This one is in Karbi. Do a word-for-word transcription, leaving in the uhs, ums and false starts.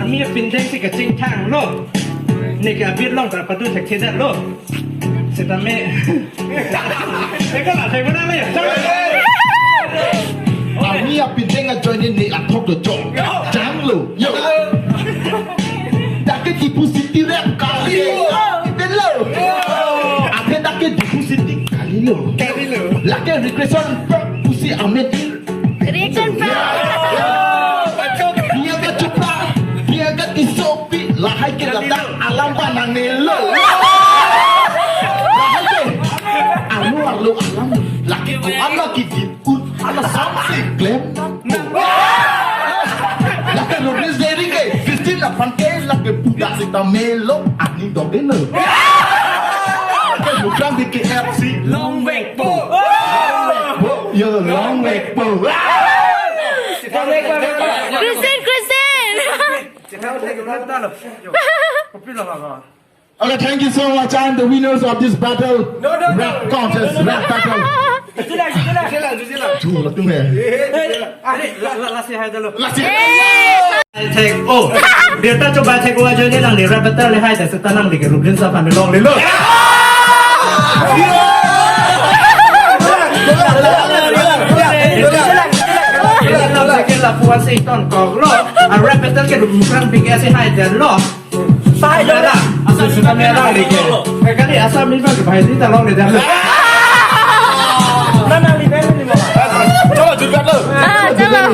Mi apindeng si kachingthang lo. Ne ke abit along ta padu thekthedetlo. Setame. Eko la thek mana le. Army apindeng ajoine ne athok do chok. Janglo. Yo. Dak ke Diphu City rap kali. Ipinlo. Athe dak ke Diphu City kalilo. Kalilo. Lake recreation park pusi amen. Reaction film. Dia ke chupra, dia ke tisopi, lahai ke ladak alam pa nangnelo. Lahai ke, arlo arlo alam, lake ko-an lake di-un, ala samsi klem. Lake Ronis Deri ke, fifteen aphan ke, lake pudak sita melo, ani dok deno. Lake Mukrang B K F C, long way po. Bo, yo, long way po. Christian, Christian. Okay, thank you so much. I'm the winners of this battle. No, no, no. Rap contest, rap battle. Chu la tum hai. Lasi hai. Thek o. Birta choba thek o ajoine nangli rap battle le hai da seta nangli ke Rublin sa pan longlelo. Lapu ase ton koklo. A rap battle ke Mukrang B K F C hai detlo. Sai dala. Asu sudah merah lagi. Kali asal min bang bahai ni talong le dah. Mana ni dah ni mo. Chalo, jumpa lo. Ah, chalo.